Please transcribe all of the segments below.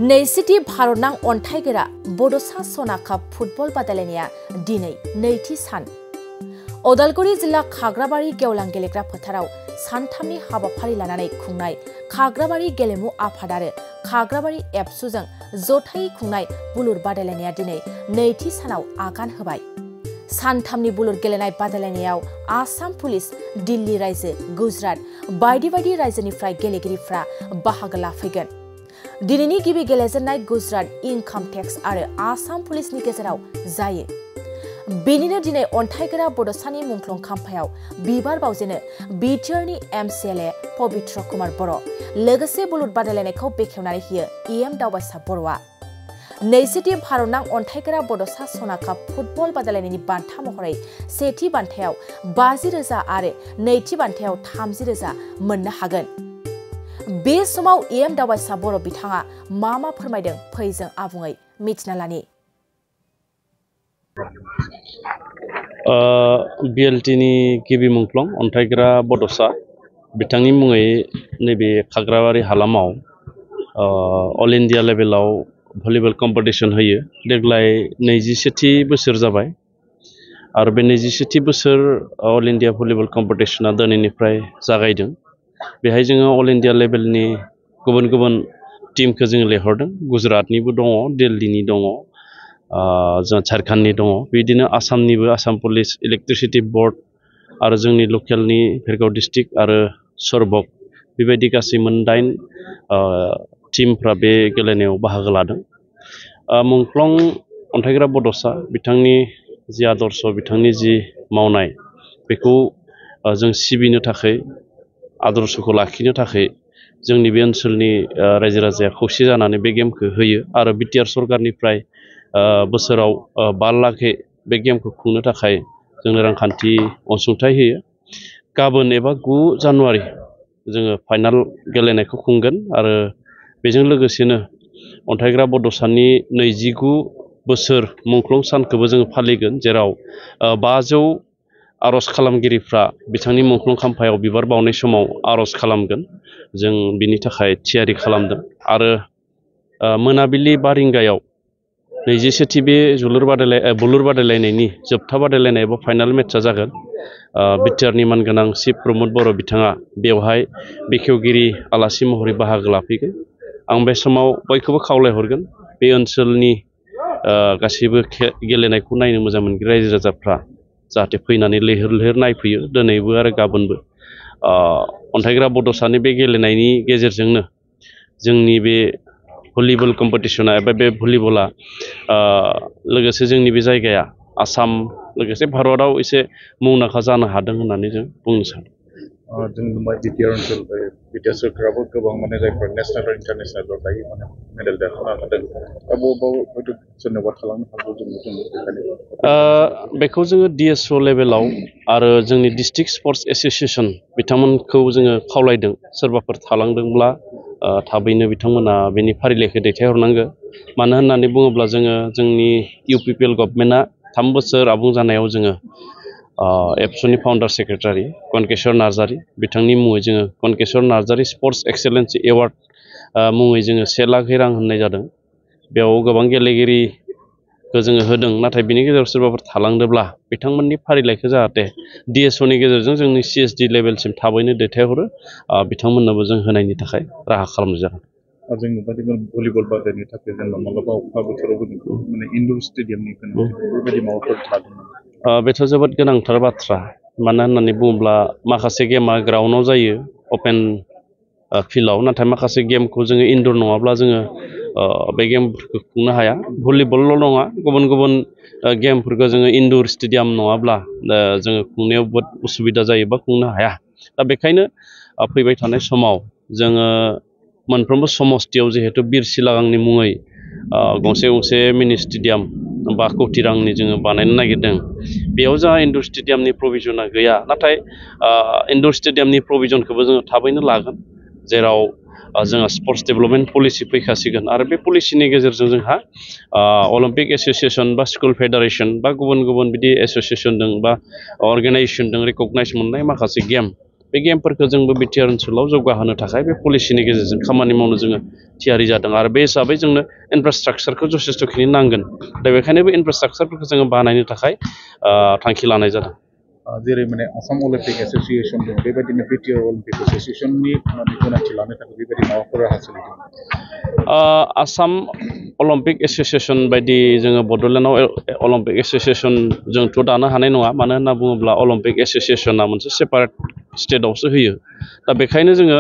नैजिथि भारतनां अन्थाइगोरा बड'सा सना cup football बादायलायनाया दिनै नैथि सान। उदालगुरि जिल्ला खाग्राबारि गेवलां गेलेग्रा फोथाराव सानथामनि हाबाफारि लानानै खुंनाय खाग्राबारि गेलेमु आफाद आरो खाग्राबारि एबसुजों जथायै खुंनाय बुलुर बादायलायनाया दिनै नैथि सानाव आगान होबाय। सानथामनि बुलुर गेलेनाय बादायलायनायाव आसाम पुलिस, दिल्ली रायजो, गुजरात बायदि बायदि रायजोनिफ्राय गेलेगिरिफ्रा बाहागो लाफैगोन। दिनैनि गिबि गेलेजेननाय गुजरात इनकाम टेक्स आरो आसाम पुलिसनि गेजेराव जायो। बेनिनो दिनै अन्थाइगोरा बड'सानि मुंख्लं खाम्फायाव बिबार बावजेनो बिटिआरनि एमसिएलए पबित्र कुमार बर'। लोगोसे बुलुर बादायलायनायखौ बेखेवनानै होयो इएम दावबायसा बर'आ। नैजिथि भारतनां अन्थाइगोरा बड'सा सना काप फुटबल बादायलायनायनि बान्था महरै सेथि बान्थायाव 50,000 आरो नैथि बान्थायाव 30,000 मोननो हागोन। बे समाव इएम दावबायसा बर' बिथाङा मा फोरमायदों फै जों आबुङै मिथिना लानि। बिएलटिनि गिबि मुंख्लं अन्थाइगोरा बड'सा बिथांनि मुङै नैबे खाग्राबारि हालामाव अल इन्डिया लेभेलाव भलिबल कम्पिटिशन होयो। देग्लाय 21थि बोसोर जाबाय आरो बे 21थि बोसोर अल इन्डिया भलिबल कम्पिटिशना दिनैनिफ्राय जागायदों। बेहाय जोङो अल इन्डिया लेभेलनि गुबुन गुबुन टीमखौ जोङो लेंहरदों। गुजरातनिबो दङ, दिल्लीनि दङ, जों झारखन्डनि दङ, बिदिनो आसामनिबो आसाम पुलिस, इलेक्ट्रिसिटि बोर्ड आरो जोंनि लकेलनि भेरगाव डिस्ट्रिक्ट आरो सरबक बेबायदि गासै 9 टीमफ्रा बे गेलेनायाव बाहागो लादों। मुंख्लं अन्थाइगोरा बड'सा बिथांनि जि आदर्श, बिथांनि जि मावनाय, बेखौ जों सिबिनो थाखाय, आदर्शखौ लाखिनो थाखाय जोंनि बे ओनसोलनि रायजो राजाया खौसे जानानै बे गेमखौ होयो आरो बिटिआर सरकारनिफ्राय बोसोराव 5 लाखै बे गेमखौ खुंनो थाखाय जोंनो रांखान्थि अनसुंथाइ होयो। गाबोन एबा 9 जानुवारि जोङो फाइनाल गेलेनायखौ खुंगोन आरो बेजों लोगोसेनो अन्थाइगोरा बड'सानि 29 बोसोर मुंख्लं सानखौबो जोङो फालिगोन, जेराव 500 आर'ज खालामगिरिफ्रा बिथांनि मुंख्लं खाम्फायाव बिबार बावनाय समाव आर'ज खालामगोन। जों बिनि थाखाय थियारि खालामदों आरो मोनाबिलि 5 रिंगायाव 21थि बे बुलुर बादायलायनायनि जोबथा बादायलायनाय एबा फाइनाल मेटचा जागोन। बिटिआरनि मानगोनां चिफ प्रमद बर' बिथाङा बेवहाय बेखेवगिरि आलासि महरै बाहागो लाफैगोन। आं बे समाव बयखौबो खावलायहरगोन, बे ओनसोलनि गासैबो गेलेनायखौ नायनो मोजां मोनग्रा रायजो राजाफ्रा जाहाथे फैनानै लैहोर लैहोर नायफैयो, दिनैबो आरो गाबोनबो। अन्थाइगोरा बड'सानि बे गेलेनायनि गेजेरजोंनो जोंनि बे भलिबल कम्पिटिशना एबा बे भलिबला लोगोसे जोंनि बे जायगाया आसाम लोगोसे भारतआव एसे मुंदांखा जानो हादों होननानै जों बुंनो सानो। जों बिटिआर ओनसोल, बिटिआर सोरखाराबो गोबां जायफोर नेशनेल आरो इन्टारनेशनेल दायो मेडेल देरहानो हादों। दा बबाव हयथ' सोरनोबा थालांनो हागौ जों बेखौ जोङो डिएसअ लेभेलाव आरो जोंनि डिस्ट्रिक्ट स्पर्ट्स एस'सिएसन बिथांमोनखौ जोङो खावलायदों, सोरबाफोर थालांदोंब्ला थाबैनो बिथांमोना बेनि फारिलाइखौ दैथायहरनांगौ। मानो होननानै बुङोब्ला जोंनि इउपिपिएल गभर्नमेन्टआ 3 बोसोर आबुं जानायाव जोङो एबसुनि फाउन्डार सेक्रेटारि कनकेश्वर नार्जारि बिथांनि मुङै जोङो Kankeshwar Narzary sports excellence award मुङै जोङो 1 लाख रां होनाय जादों। बेयाव गोबां गेलेगिरिखौ जोङो होदों, नाथाय बिनि गेजेराव सोरबाफोर थालांदोंब्ला बिथांमोननि फारिलाइखौ जाहाथे डिएसअनि गेजेरजों जोंनि सिएसडि लेभेलसिम थाबैनो दैथायहरो, बिथांमोननोबो जों होनायनि थाखाय राहा खालामनाय जागोन। जों भलिबल बादायनो थाखाय जेनेबा माब्लाबा अखा बोथोरावबो इनडोर स्टेडियामनि गोनांथि बेबायदि माबाफोर थागोन नामा? बेथ' जोबोद गोनांथार बाथ्रा। मानो होननानै बुङोब्ला माखासे गेमा ग्राउन्डआव जायो, अपेन फिल्डआव, नाथाय माखासे गेमखौ जोङो इनडोर नङाब्ला जोङो बे गेमफोरखौ खुंनो हाया। भलिबलल' नङा, गुबुन गुबुन गेमफोरखौ जोङो इनडोर स्टेडियाम नङाब्ला जोङो खुंनायाव बहुद उसुबिदा जायो बा खुंनो हाया। दा बेखायनो फैबाय थानाय समाव जोङो मोनफ्रोमबो समस्थियाव जिहेतु बिर सिलागांनि मुङै गंसे मिनि स्टेडियाम बा कोटि रांनि जोङो बानायनो नागिरदों। बेयाव जोंहा इनडोर स्टेडियामनि प्रभिजना गैया, नाथाय इनडोर स्टेडियामनि प्रभिजनखौबो जोङो थाबैनो लागोन, जेराव जोंहा स्पर्ट्स डेभेलपमेन्ट पलिसि फैखासिगोन आरो बे पलिसिनि गेजेरजों जोंहा अलिम्पिक एस'सिएसन बा स्कुल फेडारेसन बा गुबुन गुबुन बिदि एस'सिएसन दं बा अर्गेनाइजेसन दं, रिकगनाइज मोननाय माखासे गेम बे गेमफोरखौ जोंबो बिटिआर ओनसोलाव जौगाहोनो थाखाय बे पलिसिनि गेजेरजों खामानि मावनो जोङो थियारि जादों आरो बे हिसाबै जोंनो इनफ्रास्ट्राक्चारखौ जथेस्थ'खिनि नांगोन दा बेखायनो बे इनफ्रास्ट्राक्चारफोरखौ जोङो बानायनो थाखाय थांखि लानाय जादों जेरै माने आसाम अलिम्पिक एस'सिएशन दं बेबायदिनो बिटिआर अलिम्पिक एस'सिएशननि गनायथि लानो थाखाय बेबायदि माबाफोर राहा सोलिदों आसाम अलिम्पिक एस'सिएशन बायदि जोङो बड'लेण्डआव अलिम्पिक एस'सिएशन जोंथ' दानो हानाय नङा मानो होनना बुङोब्ला अलिम्पिक एस'सिएशना मोनसे सेपारेट स्टेटआवसो होयो दा बेखायनो जोङो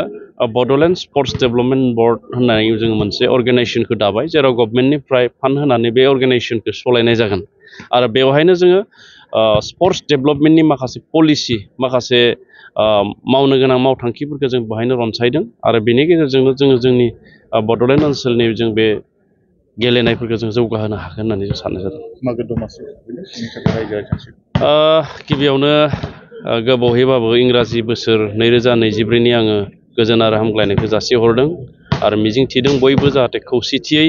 बड'लेण्ड स्पर्ट्स डेभेलपमेन्ट बर्ड होननानै जोङो मोनसे अर्गेनाइजेसनखौ दाबाय जेराव गभर्नमेन्टनिफ्राय फान्ड होनानै बे अर्गेनाइजेसनखौ सालायनाय जागोन आरो बेवहायनो जोङो स्पर्ट्स डेभेलपमेन्टनि माखासे पलिसि माखासे मावनो गोनां मावथांखिफोरखौ जों बेवहायनो रनसायदों आरो बेनि गेजेरजोंनो जोङो जोंनि बड'लेण्ड ओनसोलनि जों बे गेलेनायफोरखौ जों जौगाहोनो हागोन होननानै जों साननाय जादों मागो दमासि गिबियावनो गोबावहैबाबो इंराजि बोसोर 2024नि आङो गोजोन आरो हामग्लायनायखौ जासिहरदों आरो मिजिंथिदों बयबो जाहाथे खौसेथियै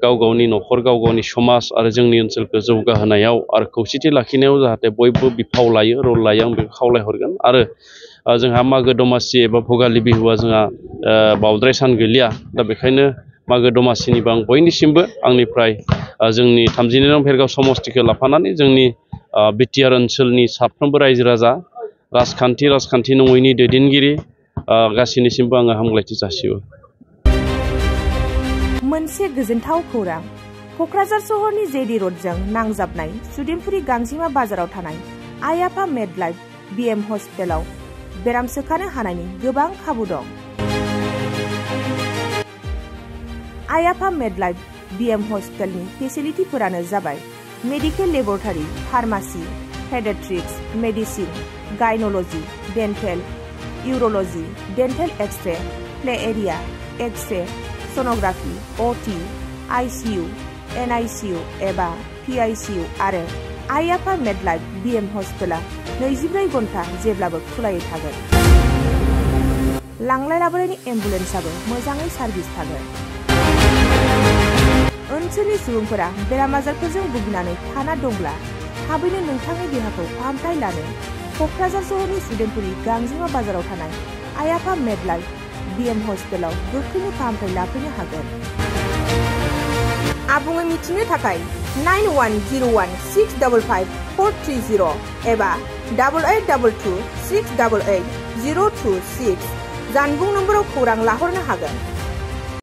गाव गावनि न'खर गाव गावनि समाज आरो जोंनि ओनसोलखौ जौगाहोनायाव आरो खौसेथि लाखिनायाव जाहाथे बयबो बिफाव लायो रल लायो आं बेखौ खावलायहरगोन आरो जोंहा मागो दमासि एबा भगालि बिहुआ जोंहा बावद्राय सान गैलिया दा बेखायनो मागो दमासिनिबो आं बयनिसिमबो आंनिफ्राय जोंनि 32 नं भेरगाव समष्टिखौ लाफानानै जोंनि बिटिआर ओनसोलनि साफ्रोमबो रायजो राजा राजखान्थि नङैनि दैदेनगिरि गासैनिसिमबो आङो हामग्लायथि जासियो मोनसे गोजोनथाव खौरां क'क्राझार सहरनि जेडि र'डजों नांजाबनाय सुदेमपुरि गांजिमा बाजाराव थानाय आइ आफा मेडलाइफ बिएम हस्पिटालाव बेराम सोखानो हानायनि गोबां खाबु दं आइ आफा मेडलाइफ बिएम हस्पिटालनि फेसिलिटिफोरानो जाबाय medical laboratory pharmacy paediatrics medicine gynaecology dental urology dental x ray play area x ray sonography OT ICU NICU एबा पीआईसीयू आरो आइ आफा मेडलाइफ बिएम हस्पिटाला 24 घन्टा जेब्लाबो खुलायै थागोन लांलाय लाबोलायनि एम्बुलेन्सआबो मोजाङै सार्भिस थागोन ओनसोलनि सुबुंफोरा बेराम आजारफोरजों भुगिनानै थाना दंब्ला थाबैनो नोंथांनि देहाखौ फाहामथाय लानो क'क्राझार सहरनि सुदेमपुरि गांजिमा बाजाराव थानाय आइ आफा मेडलाइफ बिएम हस्पिटालाव गोख्रैनो फाहामथाय लाफैनो हागोन आबुङै मिथिनो थाखाय 9101655430 एबा 8822688026 जानबुं नम्बराव खौरां लाहरनो हागोन